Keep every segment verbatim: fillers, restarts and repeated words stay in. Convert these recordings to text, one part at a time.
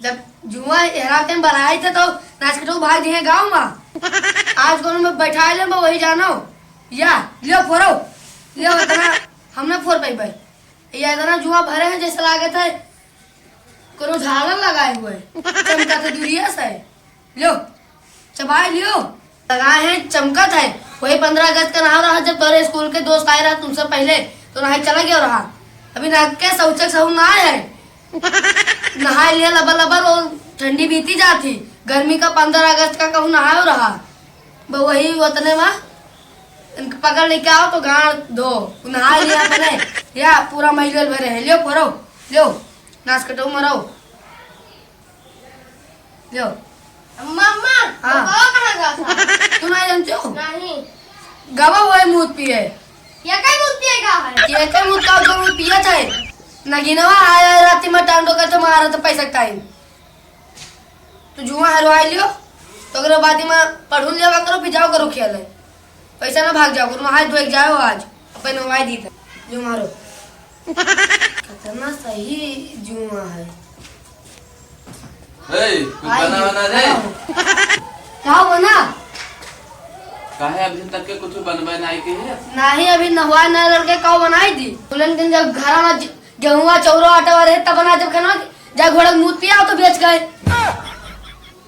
जब जुआ हेराते में बनाई थे तो नाचकटो भाग दिए गाँव में। आज कोनो में बैठा ले, वही जानो। या, लियो फोरो। लियो, इतना हम ना फोर पाइबे। या इतना जुआ भरे हैं जैसे लागत है कोनो झालर लगाए हुए। चमका तो दूरिया से। लियो, चबाई लियो। लगाए हैं, चमकत है। वही पन्द्रह अगस्त का नहा रहा, जब तोरे स्कूल के दोस्त आए रहा तुमसे पहले, तो नहाए चला गया रहा। अभी नहा के शौचक सहू ना आए है। नहाए लिया लबर लबर और ठंडी बीती जाती। गर्मी का पन्द्रह अगस्त का कहूँ नहाए रहा। ब-, वही वतने में इनके पकड़ लेके आओ तो गाड़ दो। नहाए लिया अपने। या पूरा मैल वैल भरे है। लियो फोरो, लियो, नाच कटो मरो। लियो। मम्मा, हाँ। बाबा कहाँ गया था? तू नहीं जानते हो? नहीं। गवा हुआ है मूत पिए। ये कई मूत पिए का है? ये कई मूत का जो मूत पिए थे। नगिनवा आया राती में टांडो करते मारा तो पैसा टाइम। तू जुआ हरवाई लियो, तो अगर बाद में पढ़ू लिया करो, फिर जाओ करो खेले। पैसा ना भाग जाओ करो, नहाए धोए के जाओ आज। अपन नहाए दी था। जो मारो। कितना सही जुआ है। ए, कुछ आइए, बना बना रे। बनाओ। का बना? काहे अभी तक के कुछ बनबे नहीं के है? नहीं, अभी नहवा ना लड़के का बनाई दी। बोलन दिन जब घर में ज-, गेहुआ, चौरा, आटा वाले तब बना जब खाना, जा घोड़ा मूत पिया तो बेच गए।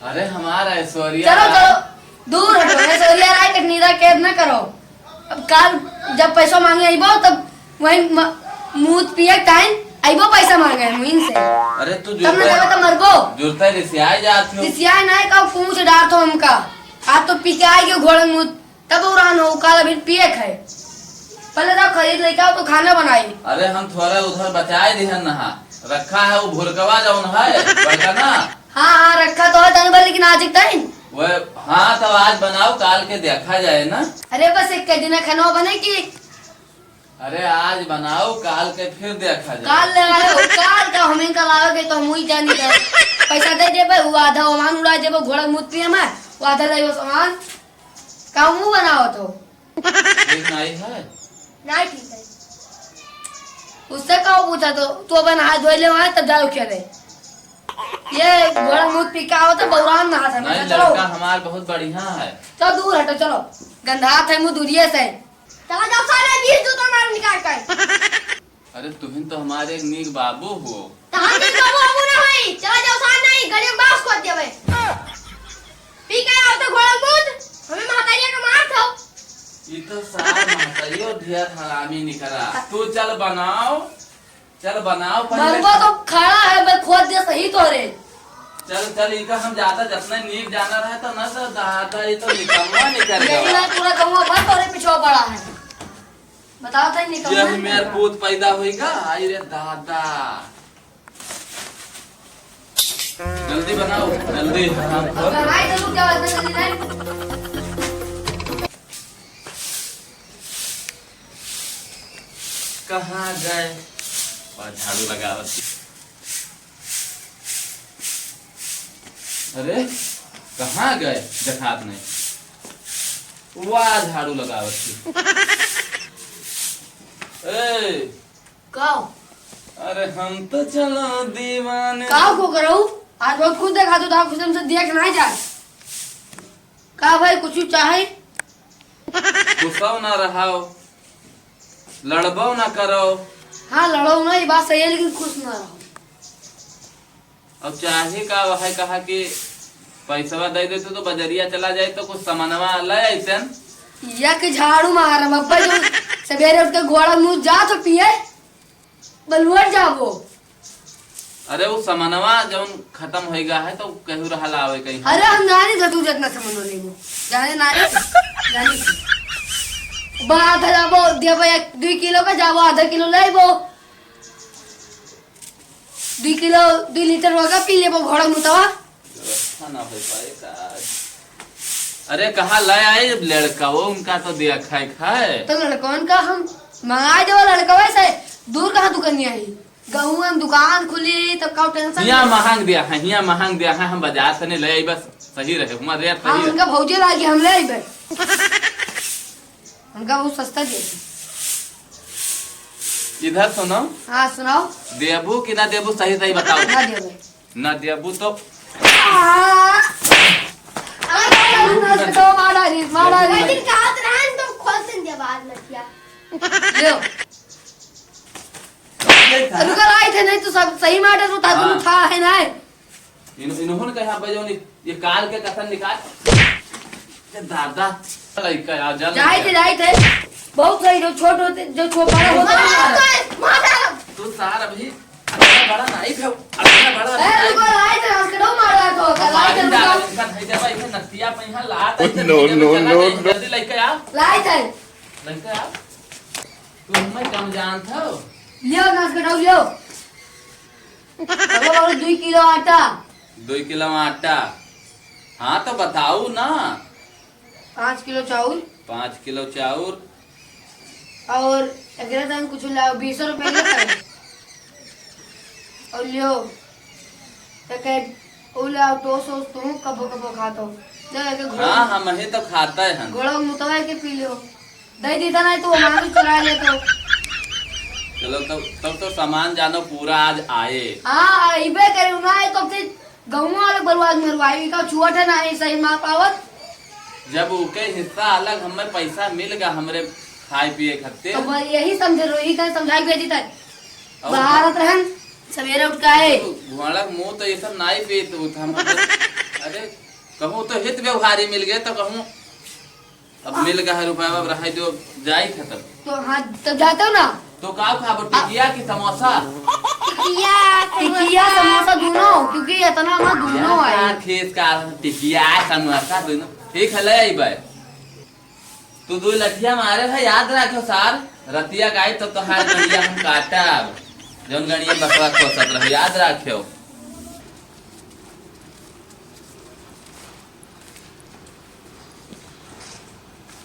अरे हमारा ऐश्वर्या चलो, राय। चलो, दूर हटो, ऐश्वर्या राय के नीरा कैद ना करो। अब काल जब पैसा मांगे आइबो, तब वही म-, मूत पिए टाइम आइबो, पैसा मांगे है मुइन से। अरे तू तब ना जुरता, जाबे तो मरबो। जुरता रिसियाए जात हो। रिसियाए ना है, कब पूछ डार तो हमका। आप तो पी के आए गए घोड़ा मूत, तब उड़ान हो, काल अभी पिए खाए। पहले तो खरीद लेके आओ तो खाना बनाई। अरे हम थोड़ा उधर बचाए दिहन नहा, रखा है वो भुरकवा जौन है, बड़का ना। हाँ, हाँ, रखा तो है तन भर, लेकिन आज एक टाइम। वो, हाँ, तब आज बनाओ, काल के देखा जाए ना। अरे बस एक दिन खाना बने की। अरे आज बनाओ, काल के फिर देखा जाए। काल ले आए हो, काल का हमें का लाओगे तो हम ही जानी जाए। पैसा दे देबे, वो आधा ओमान उड़ा देबे, घोड़ा मूत पिए में, वो आधा लाइबो सामान। का मुंह बनाओ तो? ठीक नहीं है। नहीं ठीक है। उससे का पूछा तो, तू अपन हाथ धोए ले वहाँ, तब जाओ खेले। ये घोड़ा मूत पी के आओ तो बौरान नहा था, नहीं, चलो। लड़का हमार बहुत बढ़िया है। चलो दूर हटो, चलो। गंधात है मुंह दूरिये से। चला जाओ सारे, बीस जूता मार निकाल कर। अरे तुहिन तो हमारे एक नीक बाबू हो। तो हम नीक बाबू हमू ना होई। चला जाओ सारे, नहीं गली में बांस खोद देवे। पी के आओ तो घोड़ा मूत, हमें महतारिया का मार दो। ई तो सार महतारियो ढेर हरामी निकरा। तू चल बनाओ, चल बनाओ पहले। मरबा तो खड़ा है, मैं खोद दे सही तो रे। चल, चल, इका हम ज्यादा जतने नीक जाना रहे तो ना तो दादा, ये तो निकम्मा निकल यही गया। ना पूरा गौवा भर तोरे पिछवा पड़ा है। बताओ तो निकम्मा यही निकल मेर गया। पूत पैदा होइगा, आई रे दादा। जल्दी बनाओ, जल्दी। अब बनाई तो रुक जाओ, इतना जल्दी नहीं। कहाँ गए? और झाड़ू लगावत। अरे, कहाँ गए? देखात नहीं। वाह, झाड़ू लगावत थी। ए, का? अरे, हम तो चलो दीवाने। का को करो? आज बहुत खुश देखा तो, खुश हमसे देख ना जाए। का भाई, कुछ चाहे? खुशो ना रहो, लड़बो ना करो। हाँ, लड़ो ना, ये बात सही है, लेकिन खुश ना रहो। अब चाहे का, वह कहा कि पैसवा दे देते तो बजरिया चला जाए तो कुछ सामानवा ले अइसन। या के झाड़ू मारम, अब्बा जो सवेरे उठ के घोड़ा मुँह जा तो पिए। बलुअर जाबो। अरे, वो समनवा जौन खत्म होइगा है, तो कहू रहा लावे कहीं। अरे, हम जानी था तू जितना समनवा लेबो। जाने ना रे, जानी थी। बा, आधा जाबो, देबो एक, दुई किलो का जाबो, आधा किलो लेबो। दुई किलो, दुई लीटर होगा, पी लेबो घोड़ा मुतवा। व्यवस्था ना हो पाए का आज। अरे, कहाँ ले आए लड़का, वो उनका तो दिया खाए खाए। तो लड़कवन का हम मंगाए देबो, लड़कवा से दूर कहाँ दुकानिया है? गहुआ में दुकान खुली, तब का टेंशन हियाँ नहीं। महंग दिया है, हियाँ महंग दिया है, हम बाजार से नहीं ले आई, बस सही रहे, हमारे रेट हाँ, सही रहे। उनका भौजी लागी, हम ले आई बे। उनका बहुत सस्ता दिया है। इधर सुनो। हाँ, सुनाओ। देबू कि ना देबू, सही सही बताओ। ना देबे। ना देबू तो। आ! अरे, मारा रे, मारा रे। वही दिन कहा तो रहन तो खोल दिन दे बाद में किया। ले। ये था। रुका, लाए थे, नहीं तो सब सही मार देता, हाँ। तुम था है ना। इन, इन्होंने कहा, "भाई, जो नहीं, ये काल के कथन निकाल।" ये दादा, लइका आ, जा जाए थे, लइका। जाए थे। बहुत सही, जो छोट होते, जो छो-, बड़ा होता है ना। मार, मार। तू सार अभी अतना बड़ा नाइफ है, अतना बड़ा ए, नाइफ। रुको, लाए थे, हंस के दो मारा तो, हम लाए थे, मारी रुको। डाल, इनका धई देबा, इनका नतिया पे यहाँ लात आई थे, no, धई देबा, no, चला no, जाए, no। जल्दी लइका आ। लाए थे। लइका आ। तू हमें कम जानत हो? लियो, नाश कटाओ, लियो। पकड़ो, पकड़ो, दुई किलो आटा। दुई किलो आटा। हाँ, तो बताऊ ना। पाँच किलो चाउर। पाँच किलो चाउर। और एकरे संग कुछ लाओ, बीस रुपए के है। और लियो, एक उ लाओ, टोस ओस तू कबो कबो खातो। ले, एक घोड़ा हाँ, हम ही तो खाता है हम। घोड़ा मुतवा के पी लियो। दे दीता नहीं तो हमारे चुरा ले तो। चलो, तब, तब तो सामान जानो पूरा आज आए। हाँ, इबे करे, ना आए तो फिर गौवा वाले बलवान मरवाई, का छुअट है ना, ऐसा ही मार पावत। जब ओके हिस्सा अलग, हमें पैसा मिल गया हमरे खाए पिए खत्ते। तो बस यही समझे, रोही का समझाई भेजी तक। और बाहर रहन, सवेरे उठ के आए। घोड़ा मुंह तो ये सब नाई पीत, वो तो हम, अरे, कहूँ तो हित व्यवहारी मिल गए तो कहूँ अब मिल गया है रुपया, अब रहाई दो, जाई खत्म। तो हाँ, तब जाते हो ना? तो का खाबो, टिकिया की समोसा? टिकिया, टिकिया, समोसा दोनों, क्योंकि इतना हमार दोनों यार, है। यार, खेस का टिकिया, समोसा दोनों। ठीक है, ले आई बाय। तू दो लठिया मारे है, याद रखो सार। रतिया गाई तो तोहार गड़िया हम काटब। जौन गड़िया बकवा खोसत रहो, याद रखो।